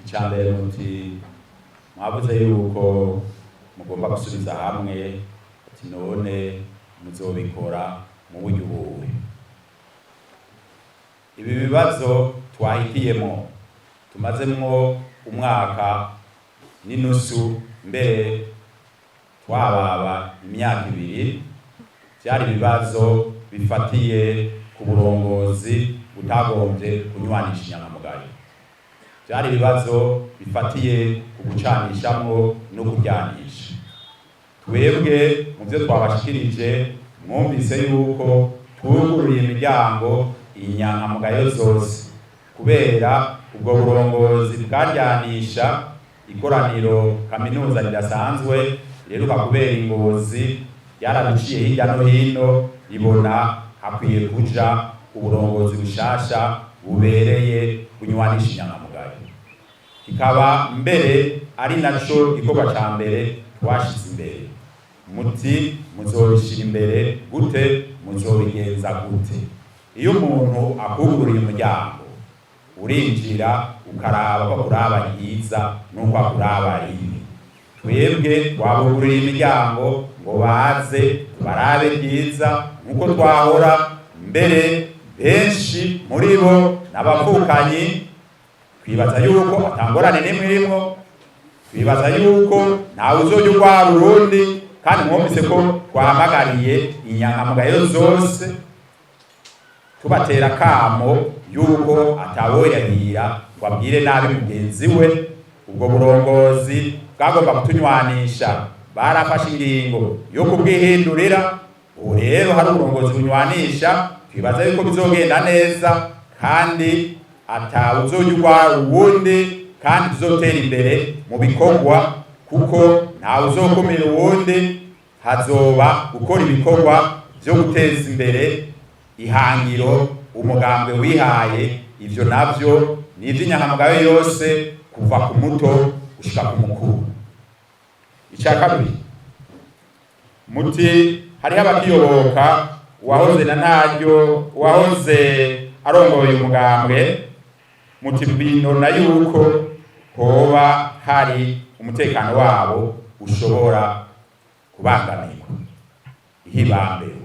Icya mbere, muti mwavuze yuko mugomba gusubiza hamwe, ati none muzobikora mu buryo ubuhe? Ibi bibazo twahitiyemo, tumazemwo umwaka n'inusu, mbere twababa imyaka 2, byari ibibazo bifatiye ku burongozi butagombye kunywanisha inyankamugayo. Byari ibibazo bifatiye ku gucanishamwo no kuryanisha. Twebwe mu byo twabashikirije, mwumvise yuko twuguruye imiryango inyankamugayo zose, kubera ubwo burongozi bwaryanisha. Ikoraniro kaminuza ridasanzwe riheruka kubera i Ngozi ryarabiciye hirya no hino, ribona hakwiye kuja uburongozi bushasha bubereye bunywanisha inyankamugayo, kikaba mbere ari naco gikorwa ca mbere twashize imbere. Muti muzobishira imbere gute? Muzobigenza gute? Iyo umuntu akugururiye umuryango, urinjira ukaraba ko akuraba ryiza n'uko akuraba ribi. Twebwe twabugururiye imiryango ngo baze barabe ryiza nk'uko twahora. Mbere benshi muri bo n'abavukanyi. Twibaza yuko atangorane n'imwe irimwo. Twibaza yuko ntawe uzojya urwara urundi, kandi mwumvise ko twahamagariye inyankamugayo zose, tubatera kamo yuko atawoyahira ngo abwire nabi mugenzi we. Ubwo burongozi bwagomba kutunywanisha barafashe ingingo yo kubwihindurira. Ubu rero hari uburongozi bunywanisha. Twibaza yuko bizogenda neza kandi atawuzojya urwara uwundi, kandi tuzotera imbere mu bikorwa, kuko ntawe uzokumira uwundi. Hazoba gukora ibikorwa byo guteza imbere ihangiro umugambwe wihaye. Ivyo navyo ni ivy'inyankamugayo yose, kuva ku muto gushika ku mukuru. Icya kabiri, muti hariho abakiyoboka uwahoze na ntaryo uwahoze arongoye umugambwe. Muti binona yuko hoba hari umutekano wabo ushobora kubangamirwa. Ihibambewe,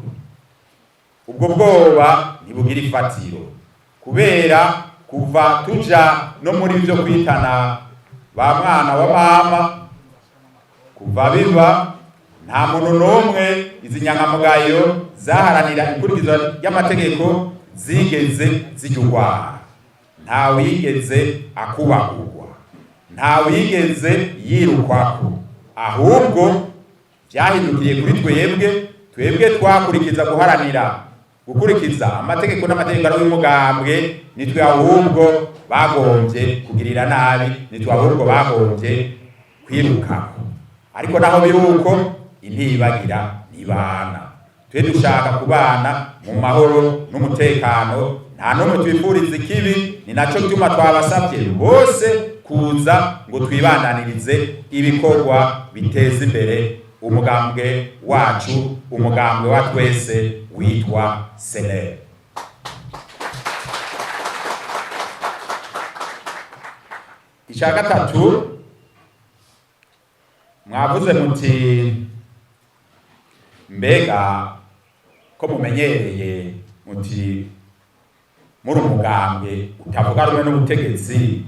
ubwo bwoba ntibugira ifatiro, kubera kuva tuja no muri byo kwitana ba mwana wa mama, kuva biba, nta muntu n'umwe izi nyankamugayo zaharanira ikurikizwa ry'amategeko zigeze zijya urwara. Nta wigeze akubagurwa, nta wigeze yirukwako. Ahubwo byahindukiye kuri twebwe. Twebwe twakurikiza guharanira gukurikiza amategeko n'amategeko ari y'umugambwe, nitwe ahubwo bagombye kugirira nabi, nitwe ahubwo bagombye kwirukako. Ariko naho biri uko, intibagira nibana. Twe dushaka kubana mu mahoro n'umutekano, nta n'umwe twifuriza ikibi. Ni naco gituma twabasabye bose kuza ngo twibandanirize ibikorwa biteza imbere umugambwe wacu, umugambwe wa twese witwa CNL. Icya gatatu, mwavuze muti mbega ko mumenyereye, muti muri umugambwe utavuga rumwe n'ubutegetsi,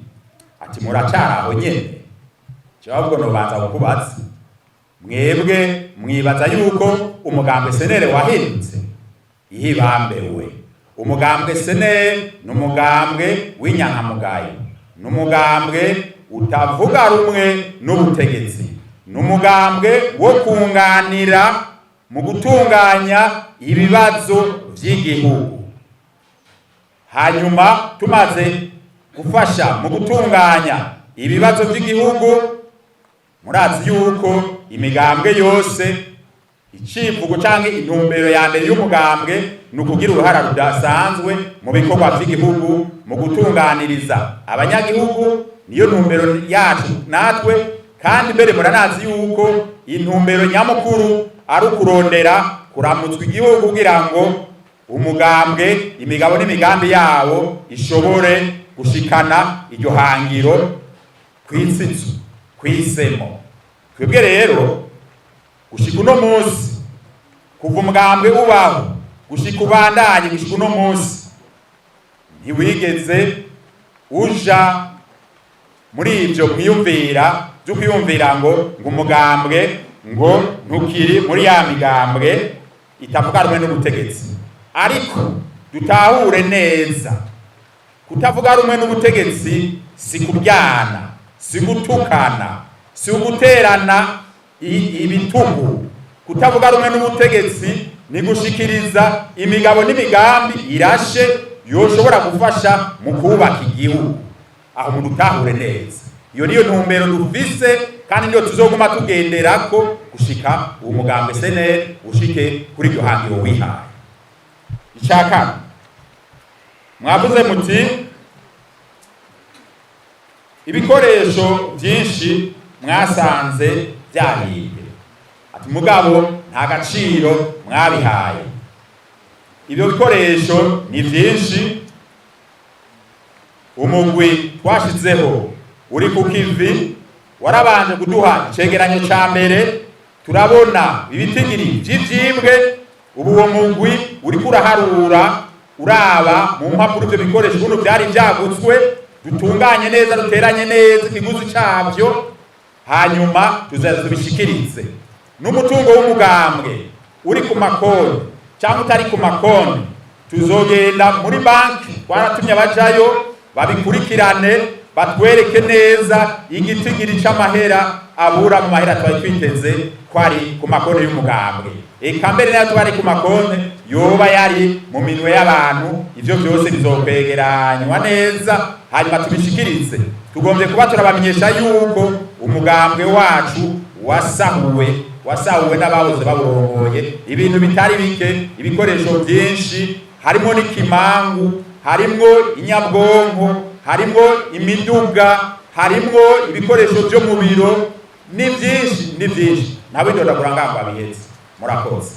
ati muracara aho nyene. Jewe ahubwo nobanza kukubaza: mwebwe mwibaza yuko umugambwe CNL wahindutse? Ihibambewe, umugambwe CNL ni umugambwe w'inyankamugayo, ni umugambwe utavuga rumwe n'ubutegetsi, ni umugambwe wo kunganira mu gutunganya ibibazo vy'igihugu. Hanyuma tumaze gufasha mu gutunganya ibibazo by'igihugu, murazi yuko imigambwe yose, icivugo canke intumbero ya mbere y'umugambwe ni ukugira uruhara rudasanzwe mu bikorwa vy'igihugu, mu gutunganiriza abanyagihugu. Niyo ntumbero yacu natwe. Kandi mbere muranazi yuko intumbero nyamukuru ari ukurondera kuramutswa igihugu, kugira ngo umugambwe imigabo n'imigambi yawo ishobore gushikana iryo hangiro. Kwitsitsu, kwisemo. Twebwe rero gushika uno munsi, kuva umugambwe ubaho gushika ubandanye, gushika uno munsi, ntiwigeze uja muri ibyo mwiyumvira byo kwiyumvira ngo umugambwe ngo ntukiri muri ya migambwe itavuga rumwe n'ubutegetsi. Ariko dutahure neza, kutavuga rumwe n'ubutegetsi si kuryana, si gutukana, si uguterana ibitugu. Kutavuga rumwe n'ubutegetsi ni gushikiriza imigabo n'imigambi irashe yoshobora gufasha mu kubaka igihugu. Aho umuntu utahure neza, iyo niyo ntumbero dufise, kandi niyo tuzoguma tugenderako gushika uwo mugambwe CNL ushike kuri iryo hangiro wihaye. Icya kane, mwavuze muti ibikoresho byinshi mwasanze byaribwe, ati mugabo nta gaciro mwabihaye. Ibyo bikoresho ni byinshi. Umugwi twashizeho uri ku kivi warabanje kuduha icegeranyo ca mbere, turabona ibitigiri vy'ivyibwe. Ubu uwo mugwi uriko uraharura, uraba mu mpapuro ivyo bikoresho ukuntu vyari vyagutswe, dutunganye neza, duteranye neza ikiguzi cavyo, hanyuma tuzaza tubishikirize. N'umutungo w'umugambwe uri ku makonti cyangwa utari ku makonti, tuzogenda muri banki, twaratumye abajayo babikurikirane, batwereke neza igitigiri c'amahera abura mu mahera twari twiteze ko ari ku makonti y'umugambwe, eka mbere nayo tuba ari ku makonti yoba yari mu minwe y'abantu. Ivyo vyose bizokwegeranywa neza, hanyuma tubishikirize. Tugombye kuba turabamenyesha yuko umugambwe wacu wasahuwe, wasahuwe n'abahoze bawurongoye, ibintu bitari bike, ibikoresho byinshi, harimo n'ikimangu, harimwo inyabwonko, harimwo imiduga, harimwo ibikoresho byo mu biro, ni byinshi, ni byinshi. Ntabwo ndagura ngango abihetse. Murakoze.